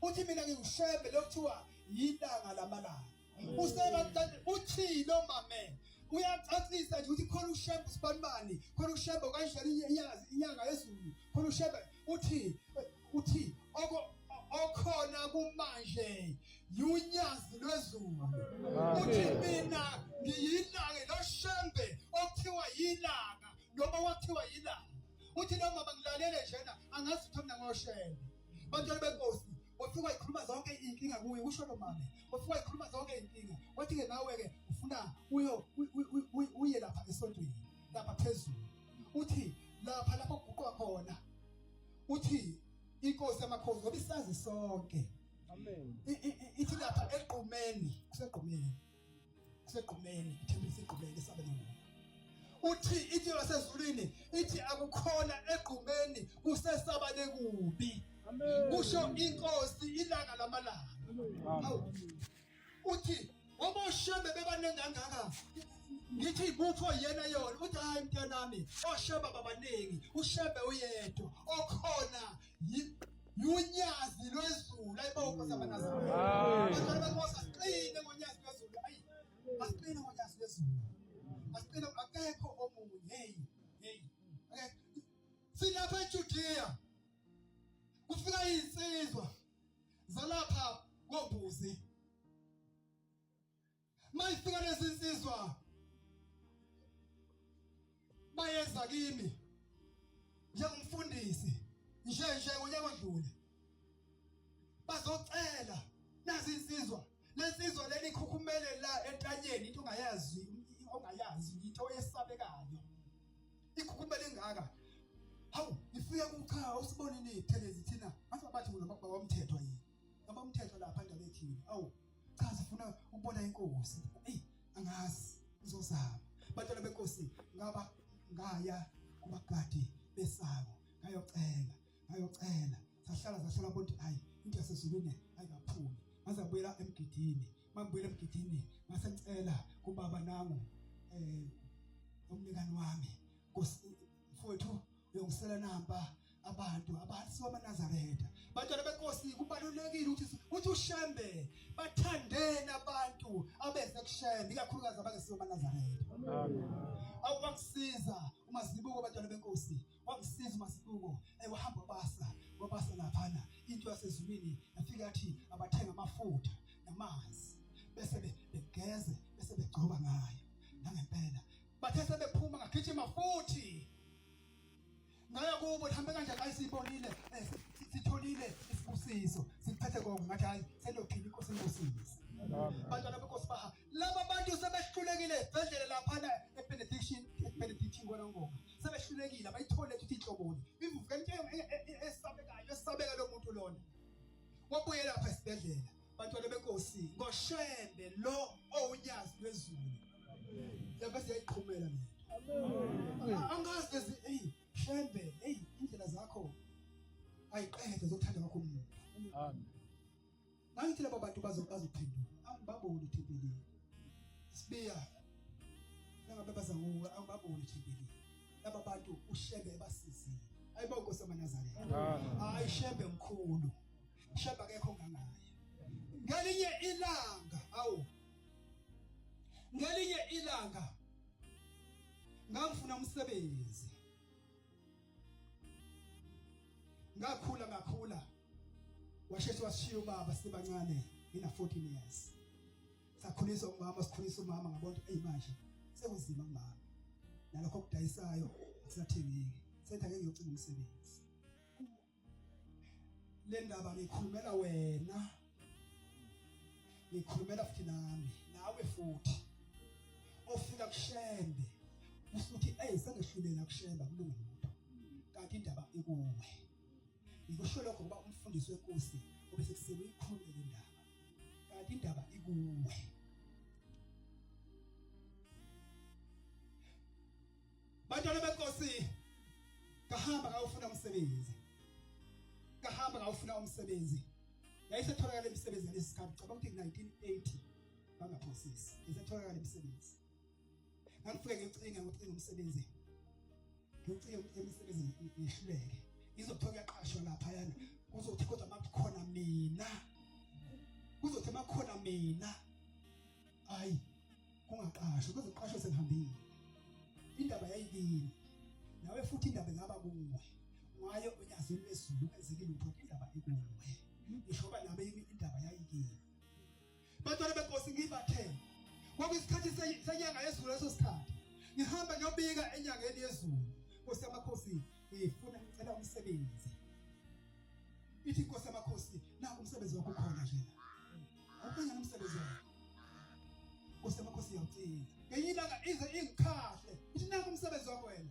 Uthi mina ngiwuShembe lokuthiwa yilanga lamalanga. Usebaqale uthi lo mame uyacacisa nje ukuthi khona uShembe usibanibani, khona uShembe kanjani inyanga inyanga yezulu, khona uShembe uthi uthi oko okhona kumanje yunyazi lwezulu. Uthi mina ngiyilanga lo Shembe okuthiwa yilanga noma wakuthiwa yilanga. Uthi lo mama ngilalele njena angazi ukuthi mina ngoShembe. Bantwana benkosi wafika wayikhuluma zonke iy'nkinga kuye kusho lo mame wafika wayikhuluma zonke iy'nkinga wathi-ke nawe-ke ufuna uyo uye lapha esontweni lapha phezulu uthi lapha lapho kuguqwa khona uthi inkosi yamakhosi ngoba isazi sonke
Amen.
Ithi lapha egqumeni kusegqumeni kusegqumeni ithempeli segqumeni esabela nguye uthi ithi lasezulwini ithi akukhona egqumeni kusesabane kubi kusho inkosi ilanga lamalanga awu uthi ngoba oshembe bebaningi kangaka ngithi ibutho yena yona uthi hayi mntanami oshembe babaningi ushembe uyedwa okhona yunyazi lwezulu ayibo nkosi yamanazaretha abantwana benkosi asiqine ngonyazi lwezulu ayi asiqine ngonyazi lwezulu asiqine akekho omunye hey hey silapha eJudea kufika izinsizwa zalapha kombuzi Mayifika lezi nsizwa bayeza kimi njengomfundisi nje nje ngonyaka odlule bazocela nazi insizwa lensizwa leli ikhukhumele la entanyeni into ongayazi ongayazi into oyesabekayo ikhukhumele ingaka hawu ifike kucha usibone nithelezi thina ngathi bathi noma bawamthetho yini noma umthetho lapha indaba ethile awu cha sifuna ukubona inkosi eyi angazi ngizozama bantwana benkosi ngaba ngaya kubagadi besango ngayocela ngayocela sahlala sahlala bonke hayi into yasezulwini ayikaphumi ngaze ngabuyela emgidini mangibuyela emgidini ngase ngicela kubaba nangu eh umnikani wami mfowethu uyongisela nampa abantu abasiwa amaNazaretha bantwana benkosi kubalulekile ukuthi uthi uShembe bathandeni abantu abeze kuShembe ikakhulukazi abangesiwa amaNazaretha amen awukusiza uMazibuko bantwana benkosi wangisiza uMazibuko eh wahamba basa wabasa laphana into yasezulwini yafika yathi abathenga amafutha namanzi bese begeze bese begcoba ngayo nangempela bathe sebephuma ngagijima futhi ngaya kubo lihambe kanjani ayi siyibonile eh, sitholile isibusiso siphethe konke ngathi hayi sendophila inkosi inibusise bantwana benkosi baha laba bantu sebehlulekile esibhedlela laphana ebenediction ebenediction kona ngoma sebehlulekile abayithole ukuthi inhloboni ivuvuka into esabekayo esabeka lo muntu lona wabuye lapha esibhedlela bantwana benkosi ngoshembe lo owunyazi lwezulu yabe siyayiqhumela lento angazi lezi hey shembe hey indlela zakho ayiqede zokuthanda kwakho umuntu amen ngangithi laba bantu bazophenduka angibaboni ethempelini sibiya nangabe baza nguwe angibaboni ethempelini laba bantu ushembe ebasizile ayibo nkosi yamaNazaretha hayi shembe mkhulu shembe akekho ngangaye ngelinye ilanga awu ngelinye ilanga ngangifuna umsebenzi ngakhula ngakhula washeshe washiya ubaba sibancane ngina 14 years sakhuliswa umama sikhulisa umama ngabona eyi manje sekunzima kumama nalokho okudayisayo akusathengeki sethi ake ngiyocina umsebenzi le ndaba ngikhulumela wena ngikhulumela futhi nami nawe futhi ofika kushembe usuthi ey sengehlulela kushembe akulungi lutho kanti indaba ikuwe ngikusho lokho ngoba umfundisi wenkosi obese kusele uyikhulume le ndaba kanti indaba ikuwe Bantwana benkosi kahamba ngayofuna umsebenzi. Kahamba ngayofuna umsebenzi. Yayisetholakala imisebenzi ngalesi sikhathi cabanga ukuthi 1980 bangaphosisi. Yayisetholakala imisebenzi. Ngangifike ngicinga ngokucinga umsebenzi. Ngicinga umsebenzi ngihluleke. Ngizothiwa kuyaqashwa lapha yana. Kuzothi kodwa makukhona mina. Kuzothi makukhona mina. Hayi kungaqashwa kuzoqashwa sengihambile. Indaba yayikini. Nawe futhi indaba ingaba kuwe. Ngayo unyazini lwezulu ungenzeki lutho indaba ikuwe. Ngisho ba nami indaba yayikini. Bantwana benkosi ngibathe. Kwakuyisikhathi senyanga yezulu leso sikhathi. Ngihamba ngiyobika enyangeni yezulu. Nkosi yamakhosi ngifuna ngicela umsebenzi. Ithi inkosi yamakhosi naku umsebenzi wakho ukhona nje la. Awukhona umsebenzi wakho. Nkosi yamakhosi iyawucinga. Ngenye ilanga ize ingikhahle. Ithi naku umsebenzi wakho wena.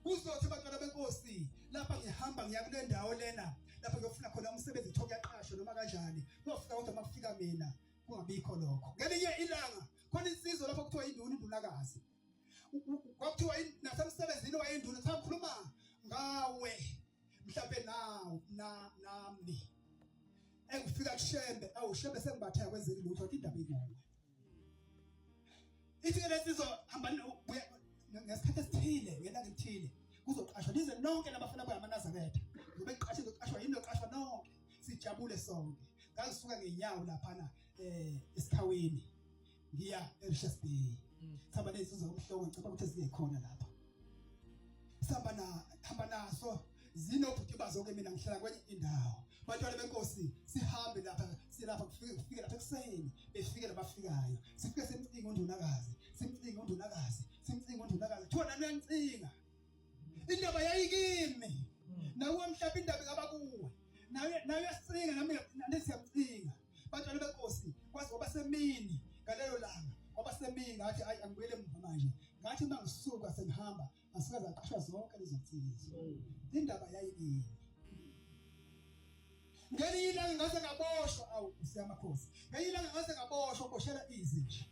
Kuzothi bantwana benkosi lapha ngihamba ngiya kule ndawo lena lapha ngiyofuna khona umsebenzi kuthiwa kuyaqashwa noma kanjani kuyofika kodwa uma kufika mina kungabikho lokho ngelinye ilanga khona insizwa lapho kuthiwa induna indunakazi kwakuthiwa nasemsebenzini wayinduna sakhuluma ngawe mhlawumbe nawu na nami engifika kushembe awu shembe sengibathe akwenzeki lutho indaba ikuwe ithi ke lensizwa hamba buya ngesikhathi esithile ngelanga elithile kuzoqashwa nize nonke labafana bayamanazaretha ngoba iqashe izoqashwa yini loqashwa nonke sijabule sonke ngangisuka ngenyawo laphana eh esikhawini ngiya eRichards Bay sihamba nezinsizwa zomhlongo ngicabanga ukuthi ezingekhona lapha sihamba na hamba naso zinobhuti bazo ke mina ngihlala kwenye indawo bantwana benkosi sihambe lapha silapha kufike kufike lapha ekuseni befike labafikayo sifike simcinga undunakazi simcinga undunakazi simcinga undunakazi kuthiwa nani uyangicinga indaba yayikimi nawe mhlawumbe indaba ingaba kuwe nawe nawe uyasinga nami nesiyamcinga bantwana benkosi kwaze kwaba semini ngalelo langa kwaba semini ngathi ayi angibuyele emuva manje ngathi uma ngisuka sengihamba ngasuka zaqashwa zonke lezo nsizwa indaba yayikimi ngelinye ilanga ngaze ngaboshwa awu usiyamakhosi ngelinye ilanga ngaze ngaboshwa boshela izinja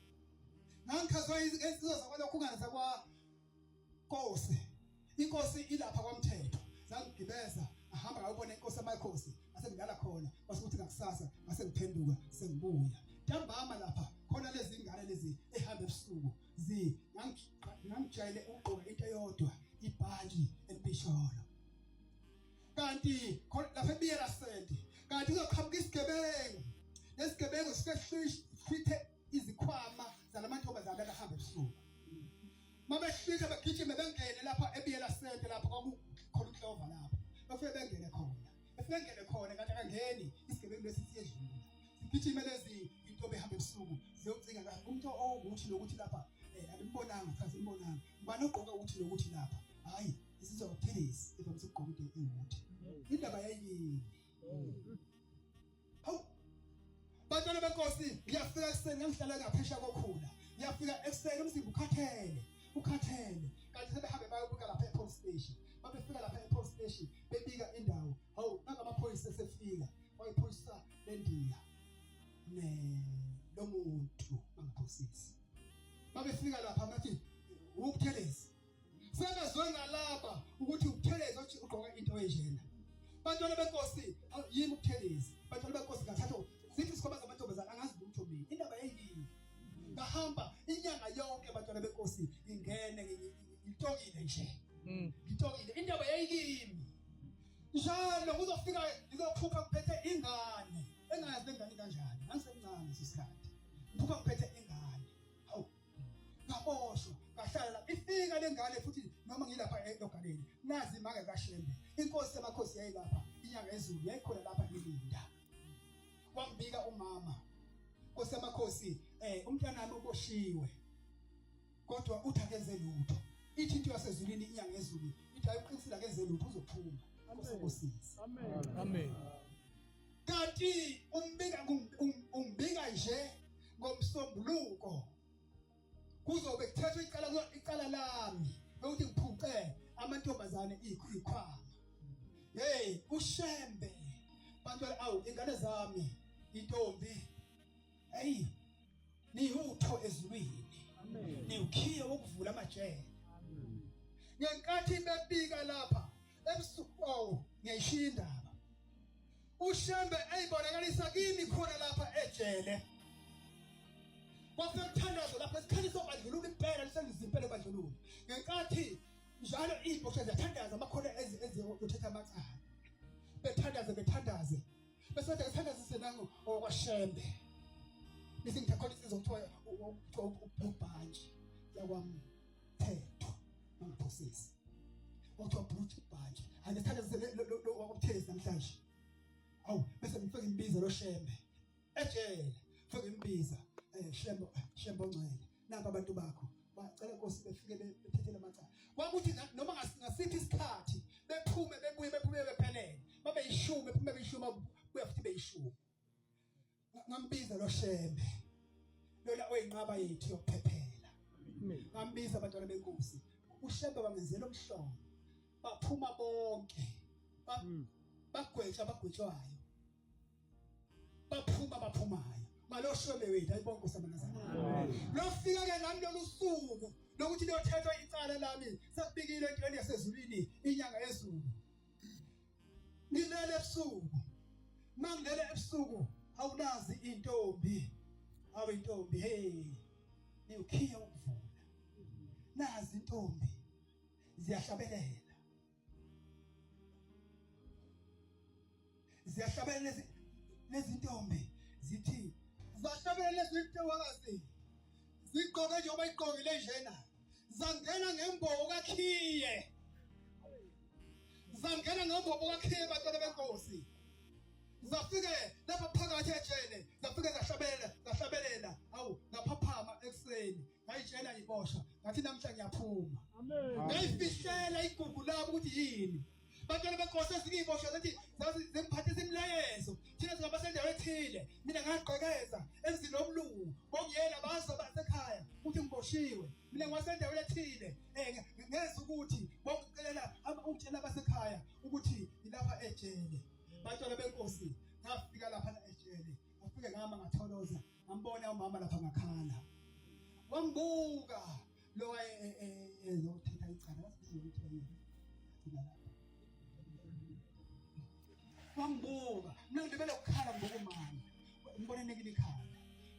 ngangichazwa izinsizwa zakwalokhungana zakwa Nkosi inkosi ilapha kwamthetho zangigibeza ahamba ngayobona inkosi amakhosi ngase ngilala khona kwase kuthi ngakusasa ngase ngiphenduka sengibuya ntambama lapha khona lezi ngane lezi ehamba ebusuku zi ngangijayele ukugqoka into eyodwa ibhantshi elibisholo kanti lapha ebiyela senti kanti kuzoqhamuka isigebengu lesigebengu sifike sihlwithe izikhwama zalamantombazane akahamba ebusuku mabehlwitha begijime bengene lapha ebiyela sente lapha kwakukhona uclover lapha bafike bengene khona befike bengene khona kanti akangeni isigebengu lesi siyedlula sigijime lezi into behamba ebusuku ziyocinga kahle umuntu owukuthi nokuthi lapha eh alimbonanga cha simbonanga ngubani ogqoka ukuthi nokuthi lapha hayi isizwa ukuphilisa evamise ukugqoka into ewukuthi indaba yayini Hawu. Bantwana benkosi, ngiyafika ekuseni ngihlala ngaphesha kokhula. Ngiyafika ekuseni umzimba ukhathele, ukhathele. Kanti sebehambe bayobuka lapha e-police station. Babefika lapha e-police station bebika indawo. Hawu, nangamaphoyisa esefika. Wayiphoyisa lendiya ne lomuntu angaphosisi. Babefika lapha bathi ukuthelezi Sebezwe ngalaba ukuthi uButhelezi othi ugqoka into enjena. Bantwana benkosi yimi uButhelezi. Bantwana benkosi ngathatha sithi isikhwama zamantombazane angazi lutho mina. Indaba yayikini. Ngahamba inyanga yonke bantwana benkosi ngingene ngitokile nje. Ngitokile indaba yayikimi. Njalo kuzofika ngizophupha ngiphethe ingane engayazi lengane kanjani. Ngangisemncane leso sikhathi. Ngiphupha ngiphethe ingane. Hawu ngaboshwa ngahlala lapha ifika lengane futhi noma ngilapha elogaleni nazi imange kaShembe inkosi yamakhosi yayilapha inyanga ezulu yayikhona lapha ilinda wambika umama nkosi yamakhosi eh umntanami uboshiwe kodwa uthi akenze lutho ithi into yasezulwini inyanga ezulu ithi ayiqinisile akenze lutho uzophuma nkosi ubusise
amen amen
kanti umbika umbika nje ngomsombuluko kuzobe kuthethwa icala icala lami lokuthi ngiphuce amantombazane ikhwama hey ushembe bantwana awu ingane zami intombi hey nihutho ezulwini niwukhiye wokuvula amajele ngenkathi bebika lapha ebusuku awu ngiyayishiya indaba uShembe eyibonakalisa kimi khona lapha ejele kwakusemthandazo lapha isikhathi sobandlululo impela lisenzimpela Njalo iy'boshwa ziyathandaza amakhono eziyothetha amacala, bethandaze bethandaze, bese bathi akuthandazise nangu okwashembe, bese ngithi khona insizwa kuthiwa kuthiwa ubhantshi yakwamthetho, mangiphosisi, okuthiwa brut ibhantshi, angisithandazise lo wakwamthezi namhlanje. Awu, bese ngifike ngimbiza lo shembe ejele, fike ngimbiza, shembe, shembe ongcwele, naba abantu bakho bacela Nkosi befike bethethele amacala. Kwakuthi noma ngasiphi isikhathi bephume bebuye bephume bephelele, babe yishumi, bephume beyishumi, buya futhi beyishumi. Ngambiza lo shembe lona oyinqaba yethu yokuphephela, ngambiza abantwana benkosi, ushembe bamenzela umhlolo, baphuma bonke, bagwetshwa abagwetshwayo, baphuma baphumayo ngaloshwebe wethu. Ayibonke usamanazana. Lofika ke nami lolu suku lokuthi liyothethwa icala lami, sekubikile entweni yasezulwini inyanga yezulu. Ngilele ebusuku, mangilele ebusuku, awunazi intombi, awu intombi, hey, niyokhiya ukuvula, nazi intombi ziyahlabelela, ziyahlabela lezi lezintombi, zithi zahlabela lezi ntokazi zigqoke njengoba igqokile njena, zangena ngembobo kakhiye, zangena ngembobo kakhiye, bantwana benkosi, zafike lapha phakathi ejele, zafike zahlabela, zahlabelela. Awu, ngaphaphama ekuseni, ngayitshela ngibosha, ngathi namhla ngiyaphuma. Ngayifihlela igugu labo ukuthi yini, bantwana benkosi. Ezinye iy'boshwa zathi zingiphathisa imilayezo, thina singabasendawo ethile. Mina ngagqekeza emzini womlungu, bongiyena bazi abasekhaya ukuthi ngiboshiwe. Mina ngiwasendaweni ethile, um ngeza ukuthi bongicelela ungitshela abasekhaya ukuthi ngilapha ejele. Bantwana benkosi, ngafika lapha ejele, ngafike ngama ngatholoza, ngambona umama lapha, ngakhala, wangibuka lo ezothetha icala, wasibiza ukuthi yini thina lapha, wangibuka. Mina ngilibele ukukhala, ngibuka umama, ngibona enekile ikhanda,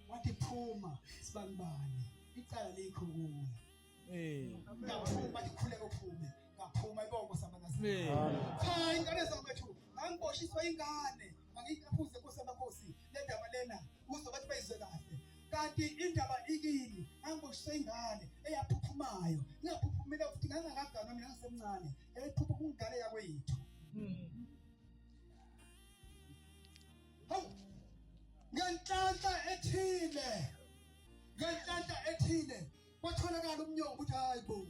wathi, "Phuma sibanibani, icala likho kuwe." Ngaphuma, athi, "Khuleka uphume." Ngaphuma ibongo samanazini. Cha, ingane zakwethu, ngangiboshiswa ingane. Angiyikaphuze Nkosi yamakhosi le ndaba lena ukuze bathi bayizwe kahle, kanti indaba ikini. Ngangiboshiswa ingane eyaphuphumayo, ingaphuphumile futhi, ngangakaganwa mina, ngisemncane, yayiphupha kungane yakwethu. Hawu, ngenhlanhla ethile, ngenhlanhla ethile kwatholakala umnyongo ukuthi hayi bo,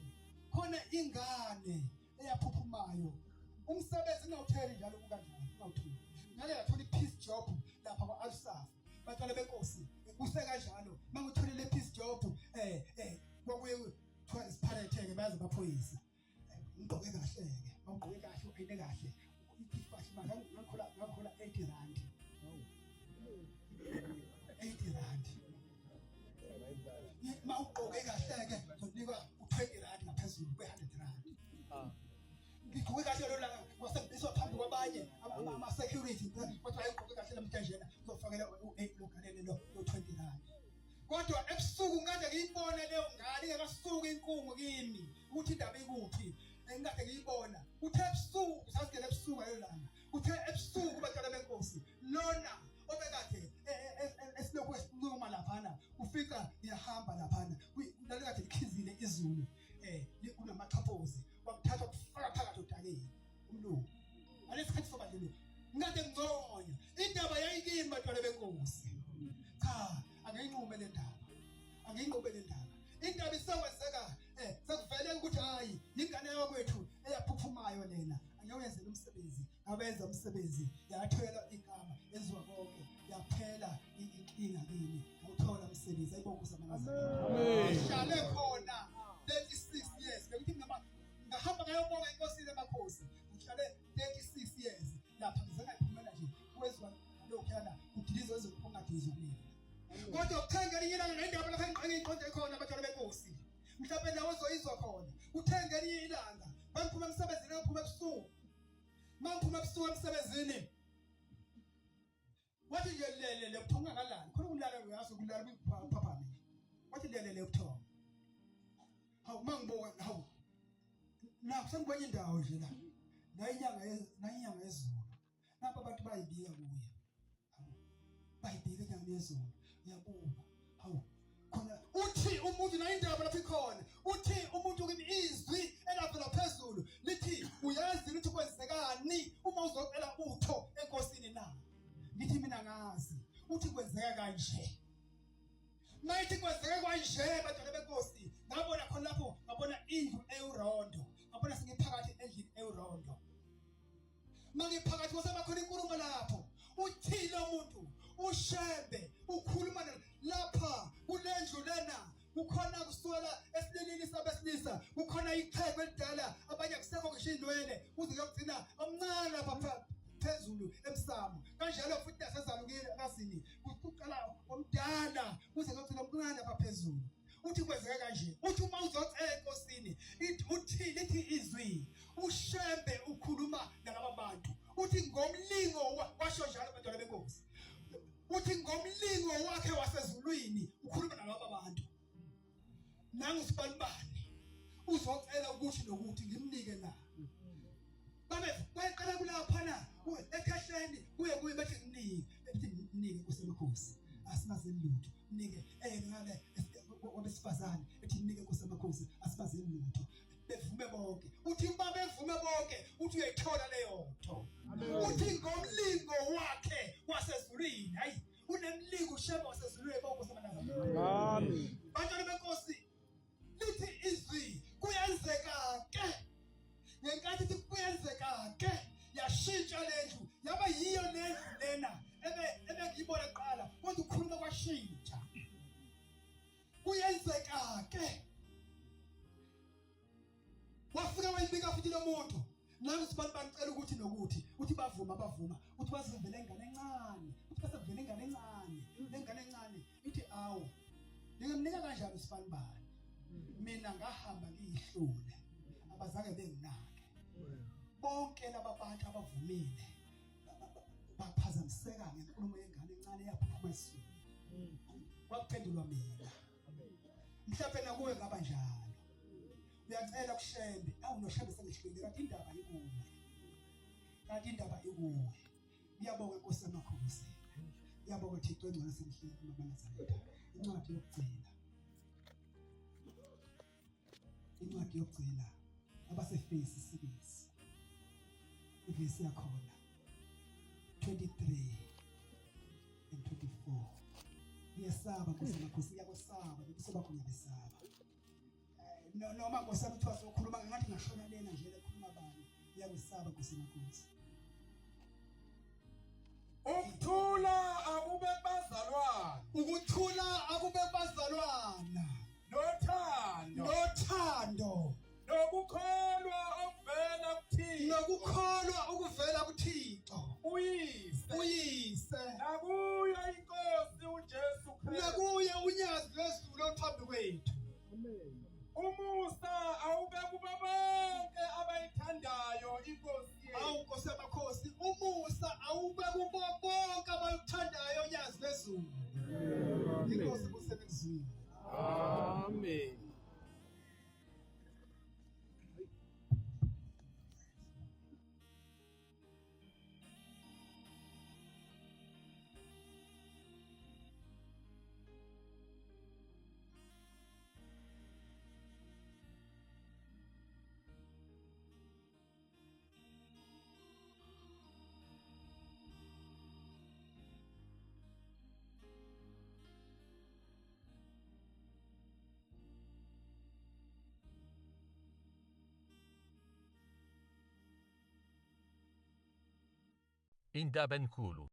khona ingane eyaphuphumayo. Umsebenzi ngawutheli njalo kukanjani, ngawutholi, ngake ngathola i-piece job lapha kwa-Alsaf, bantwana benkosi. Kuse kanjalo mangitholile le-piece job, kwakuye kuthiwa isipharethe-ke, bayazi amaphoyisa, ngigqoke kahle-ke, mawugqoke kahle, u-ayine kahle, ikhipha kahle manje. Ngakhola 80 rand, 80 rand. Ma ugqoke kahle-ke uzonikwa u-20 rand ngaphezulu kwe-100 rand. Ngigqoke kahle lelo langa, kwase ngibiswa phambi kwabanye ama-security, kodwa ayigqoke kahle namhlanje, uzofakela logalele lo 20 rand. Kodwa ebusuku ngikade ngiyibona leyo ngane ingakasuki inkungu kimi ukuthi indaba ikuphi, engikade ngiyibona. Uthe ebusuku, sasigele ebusuku ngaleyo langa, uthe ebusuku, bantwana benkosi, lona obekade esilokhu esincoma laphana, ufika ngiyahamba laphana, lalikade likhizile izulu, kunamaxhaphozi, kwakuthathwa kufaka phakathi odakeni umlungu ngalesikhathi sobandlululo. Ngikade nginconywa, indaba yayikimi, bantwana benkosi. Cha, angiyinqume le ndaba, angiyinqube le ndaba. Indaba isekwenzeka, sekuvele ukuthi hayi, ingane yakwethu eyaphuphumayo lena, angiyowenzela umsebenzi. Ngabenza umsebenzi, yathola igama, yenziwa konke, yaphela inkinga kimi, ngawuthola umsebenzi. Ayibonke usamanazana. Ngihlale khona 36 years, bekuthi noma ngahamba ngayobonga inkosi lemakhosi. Ngihlale 36 years lapha, ngize ngayiphumela nje kwezwa lokhuyana kudilizwa ezokungadilizwa mina. Kodwa kuthe ngelinye ilanga, ngendaba lapha engqange ngiqonde khona, abantwana benkosi, mhlawumbe nawe uzoyizwa khona, kuthe ngelinye ilanga bangiphuma emsebenzini, ngiphuma ebusuku, mangiphuma ebusuku emsebenzini, wathi nje lelele ubuthongo, ungakalali khona, ukulala uyazi ukulala kuphaphame nje, wathi lelele ubuthongo. Hawu, mangibuka, hawu. La sengikwenye indawo nje la. Nayinyanga nayinyanga yezulu. Lapha abantu bayibika kuye. Bayibika inyanga yezulu. Uyabuka. Hawu khona uthi umuntu nayo indaba lapho ikhona uthi umuntu kimi izwi elavela phezulu lithi uyazi ukuthi kwenzekani uma uzocela utho enkosini na ngithi mina ngazi uthi kwenzeka kanje mayithi kwenzeke kwanje bantwana benkosi ngabona khona lapho ngabona indlu ewurondo ngabona sengiphakathi endlini ewurondo mangiphakathi kwasebakhona inkulumo lapho uthile umuntu ushembe ukhuluma lapha kulendlu lena kukhona kusukela esililini sabesilisa kukhona iqhegu elidala abanye akusekho ngisho inwele kuze kuyogcina omncane lapha phezulu emsamo kanjalo futhi nasezalukile akazini kuqala omdala kuze kuyogcina omncane lapha phezulu uthi kwenzeka kanje uthi uma uzothi enkosini uthi lithi izwi ushembe ukhuluma nalaba bantu uthi ngomlingo washo njalo bantwana benkosi uthi ngomlingo wakhe wasezulwini ukhuluma nalaba bantu nangu sibanibani uzocela ukuthi nokuthi ngimnike na babe kweqala kulaphana ekhehleni kuye kuye bethi nginike bethi nginike kusemakhosi asimazeli lutho mnike ngale kwabesifazane ethi nginike kusemakhosi asimazeli lutho bevume bonke uthi uma bevume bonke uthi uyayithola leyo nto uthi ngomlingo wakhe wasezulwini hayi unemlingo ushemba wasezulwini bonke usemanazareth amen bantwana benkosi lithi izwi kuyenzeka ke ngenkathi ithi kuyenzeka ke yashintsha lendlu yaba yiyo lendlu lena ebe ebengiyibona kuqala kodwa ukukhuluma kwashintsha kuyenzeka ke wafika wayibika futhi lo muntu nami sibantu bangicela ukuthi nokuthi uthi bavuma bavuma uthi bazovela ingane encane uthi basevela ingane encane lengane encane ithi awu ningamnika kanjani usibanibani mina ngahamba ngiyihlule abazange benginake bonke laba bantu abavumile baphazamiseka ngenkulumo yengane encane eyaphuma esiswini kwakuphendulwa mina mhlawumbe nakuwe ngaba njalo uyacela kushembe awu noshembe sengihlulile kanti indaba ikuwe kanti indaba ikuwe ngiyabonga nkosi yamakhosi ngiyabonga thixo engcwele semhleni mabanazaretha incwadi yokugcina incwadi yokugcina abasefesi sibisi ivesi yakhona 23 and 24 ngiyesaba nkosi yamakhosi ngiyakwesaba nobuso bakho ngiyabesaba eh, noma nkosi yami kuthiwa sokhuluma ngathi ngashona lena nje lekhuluma bani ngiyakwesaba nkosi yamakhosi
Ukuthula akube kubazalwane.
Ukuthula akube kubazalwana.
Nothando.
Nothando.
Nokukholwa okuvela kuThixo.
Nokukholwa okuvela kuThixo.
Uyise.
Uyise.
Nakuyo inkosi uJesu Kristu.
Nakuye unyazi lwezulu oluphambi kwethu.
Amen. Umusa awube kubo bonke abayithandayo inkosi yethu.
Awu Nkosi yamakhosi, umusa awube kubo bonke abayithandayo unyazi lwezulu. Inkosi kusemezwini.
Amen.
Indaba enkulu.